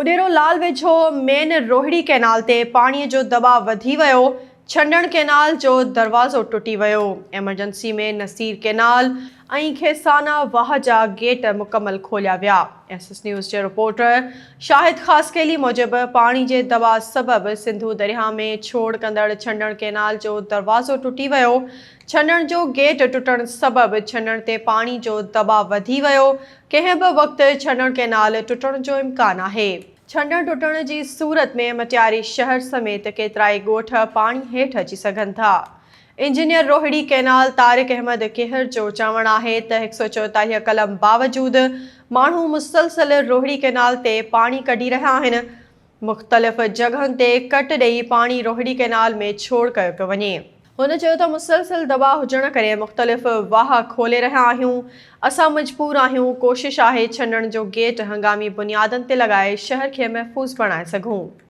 اڏيرو لال ويجهو مين روهڙي ڪئنال تي پاڻي جو دٻاء وڌي ويو، ڇنڊڻ ڪئنال جو دروازو ٽٽي ويو، ايمرجنسي ۾ نصير ڪئنال ۽ کيسانا واهه جا گيٽ مڪمل کوليا ويا. ايس ايس نيوز جي رپورٽر شاهد خاصخيلي موجب پاڻي جي دٻاء سبب سنڌو درياهه ۾ ڇوڙ ڪندڙ ڇنڊڻ ڪئنال جو دروازو ٽٽي ويو، ڇنڊڻ جو گيٽ ٽٽڻ سبب ڇنڊڻ تي پاڻي جو دٻاء وڌي ويو، ڪنهن به وقت ڇنڊڻ ڪئنال ٽٽڻ جو امڪان آهي. ڇنڊڻ ٽٽڻ جي صورت ۾ مٽياري شهر سميت ڪيترائي ڳوٺ پاڻي هيٺ اچي سگهن ٿا. انجنيئر روهڙي ڪئنال طارق احمد ڪيهر جو چوڻ آهي ته 144 قلم باوجود ماڻهو مسلسل روهڙي ڪئنال تي پاڻي ڪڍي رهيا آهن، مختلف جڳهن تي ڪٽ ڏئي پاڻي روهڙي ڪئنال ۾ ڇوڙ ڪيو پيو وڃي. هن چيو ته مسلسل دٻاء هجڻ ڪري مختلف واهه کولي رهيا آهيون، اسان مجبور آهيون، ڪوشش آهي ڇنڊڻ جو گيٽ هنگامي بنيادن تي لڳائي شهر کي محفوظ بڻائي سگهون.